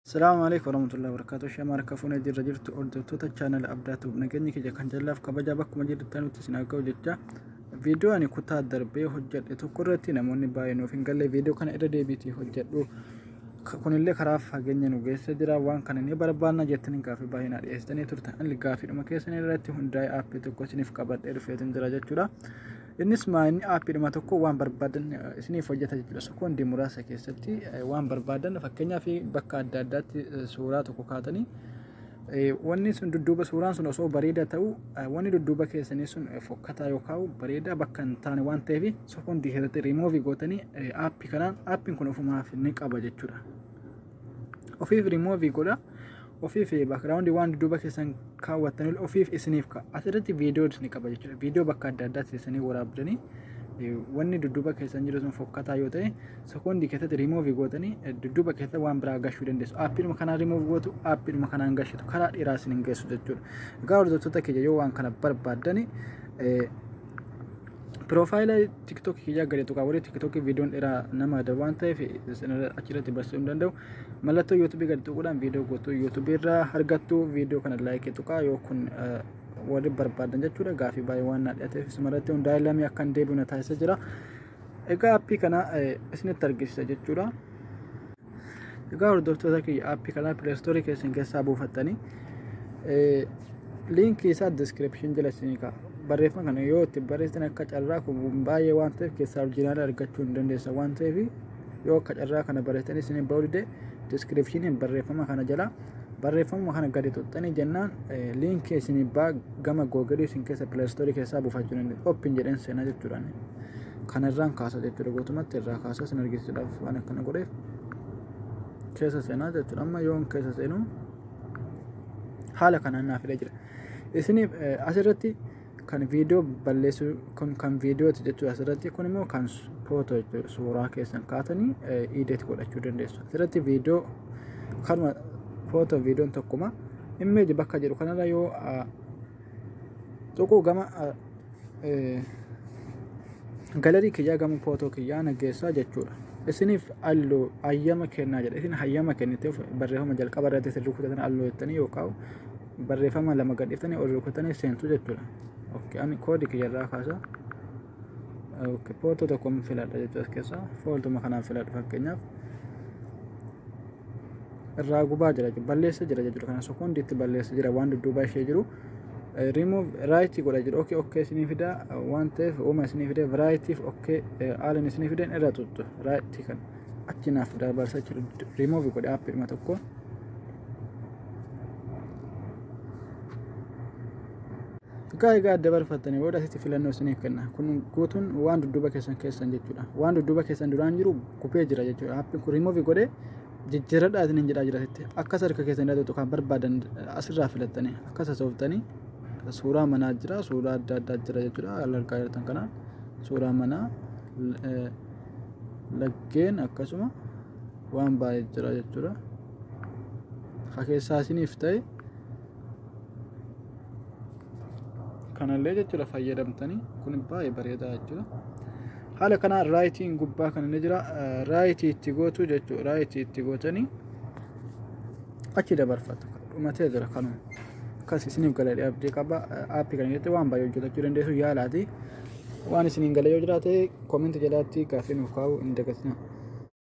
Salaamu alaikum warahmatullahi wabarakatuh. Shama harka fuunee jirra jirtu hordoftoota chaanala Abdaatu, nageenyi kiyya kan jallaaf kabajaa bakkuma jirtan nutti isin haa ga'u jecha, viidiyoo ani kutaa darbee hojjedhe tokko irratti namoonni baay'ee nuuf hin galle, viidiyoo kana irra deebiitii hojjedhu, kunillee karaa fageenya nu geessa jira, waan kana ni barbaanna jettanii gaaffii baay'ee na dhiyeessitanii turtan. Ani gaaffiidhuma keessan irratti hundaa'ee aappii tokko isiniif qabadhee dhufeetin jira jechuudha. Innis maayinni aappiidhuma tokko waan barbaadan isiniif hojjeta jechuudha. Sekoondii muraasa keessatti waan barbaadan, fakkeenyaaf bakka adda addaatti suuraa tokko kaatanii, wanni sun dudduuba suuraan sun osoo bareedaa ta'u wanni dudduuba keessanii sun fokkataa yookaan bareedaa bakka hin taane waan ta'eef, sekoondii keessatti riimoovii gootanii aappii kanaan, aappiin kun ofumaaf ni qaba jechuudha. Ofiif riimoovii godha. Ofiif baakgiraawundii waan dudduuba keessan kaawwattan ofiif isiniif ka'a. Asirratti viidiyoo ni qaba jechuudha. Viidiyoo bakka adda addaatti isiniif waraabdanii, wanni dudduuba keessan jiru sun fokkataa yoo ta'e, sekoondii keessatti riimoovii gootanii dudduuba keessa waan biraa gashuu dandeessu. Aappiidhuma kanaan riimoov gootu, aappiidhuma kanaan gashitu, karaa dheeraa isin hin geessu jechuudha. Egaa hordoftoota kiyya, yoo waan kana barbaaddani piroofaayila TikTokii kiyyaa gadi tuqaa. Warri TikTokii viidiyoon dheeraa nama ada waan ta'eef achirratti barsiisuu hin danda'u. Mallattoo YouTubeii gadi tuquudhaan viidiyoo guutuu YouTubeii irraa argattu. Viidiyoo kana likeii tuqaa yoo kun warri barbaadan jechuudha. Gaafii baay'ee waan na dhiyateef isumarratti hundaa'ee lamii akka hin deebi'u na taasisa jira. Egaa aappii kana isinitti argisiisa jechuudha. Egaa hordoftoota kiyya, aappii kana Play Storeii keessan keessaa buufattanii liinkii isaa description jala isinii ka'a. Barreeffama kana yoo itti barreessitan, akka carraa kun baay'ee waan ta'eef keessaa originala argachuu hin dandeessan waan ta'eef, yoo akka carraa kana barreessitanii isinii ba'uu dide, descriptioniin barreeffama kana jala barreeffama kana gadi tuqxanii jennaan liinkii isinii ba'a, gama Googleii isin keessa Play Storeii keessaa buufachuu dandeessu. Open jedheen seenaa jechuudha. Kanarraan kaasa jechuudha, guutumatti irraa kaasa isin argisiisuudhaaf waan akkana godheef keessa seenaa jechuudha. Amma yoon keessa seenu haala kanaan naaf fidee jira. Isiniif asirratti kan viidiyoo balleessuu kun kan viidiyooti jechuudha asirratti, kun immoo kan footoo jechuudha, suuraa keessan kaatanii edit godhachuu dandeessu. Asirratti viidiyoo kanuma, footoo viidiyoon tokkuma. Image bakka jedhu kanarra yoo tuquu gama gallery kiyyaa, gama footoo kiyyaa na geessaa jechuudha. Isiniif allow hayyama kennaa jedha. Isin hayyama kenniteef barreeffama jalqaba irratti isin rukutatan allow jettanii yookaan barreeffama lama gadhiiftanii ol rukutanii seentu jechuudha. Okay, ani koodii kiyya irraa kaasa. Okay, footoo tokko filadha jechuudha as keessaa. Footuma kanaan filadha fakkeenyaaf. Irraa gubaa jira, balleessa jira jechuudha. Kana sekoondiitti balleessa jira waan dudduuba ishee jiru. Remove right godha jedhu, okay isinii fida waan ta'eef, uuma isinii fide rightiif okay haalan isinii fideen irra tuttu right kan achi naaf dabarsa jechuudha. Remove godhe aappiidhuma tokko. Egaa adda barfattanii booda asitti filannoo isiniif kenna. Kun guutuun waan dudduuba keessan keessan jechuudha. Waan dudduuba keessan duraan jiru gubee jira jechuudha. Aappiin kun remove godhee jijjiiradhaa isiniin jedhaa jira asitti. Akkas harka keessan irraa kan barbaadan asirraa filattanii akkas hasooftanii, suuraa manaa jira, suuraa adda addaa jira jechuudha. Haala argaa jirtan kanaan suuraa manaa, laggeen, akkasuma waan baay'ee jira jechuudha. Ka keessaa isiniif ta'e kanallee jechuudha fayyadamtanii, kun baay'ee bareedaa jechuudha. Haala kanaan rightiin gubbaa kan inni jira, rightii itti gootu jechuudha. Rightii itti gootanii achi dabarfatu. Dhumatee jira kanuma. Akkas isiniif galee abdii qaba. Aappii kana keessatti waan baay'ee hojjetachuu dandeessu, yaalaati. Waan isiniin galee yoo jiraate commentii jalaatti gaaffii nuuf kaa'uu hin dagatinaa.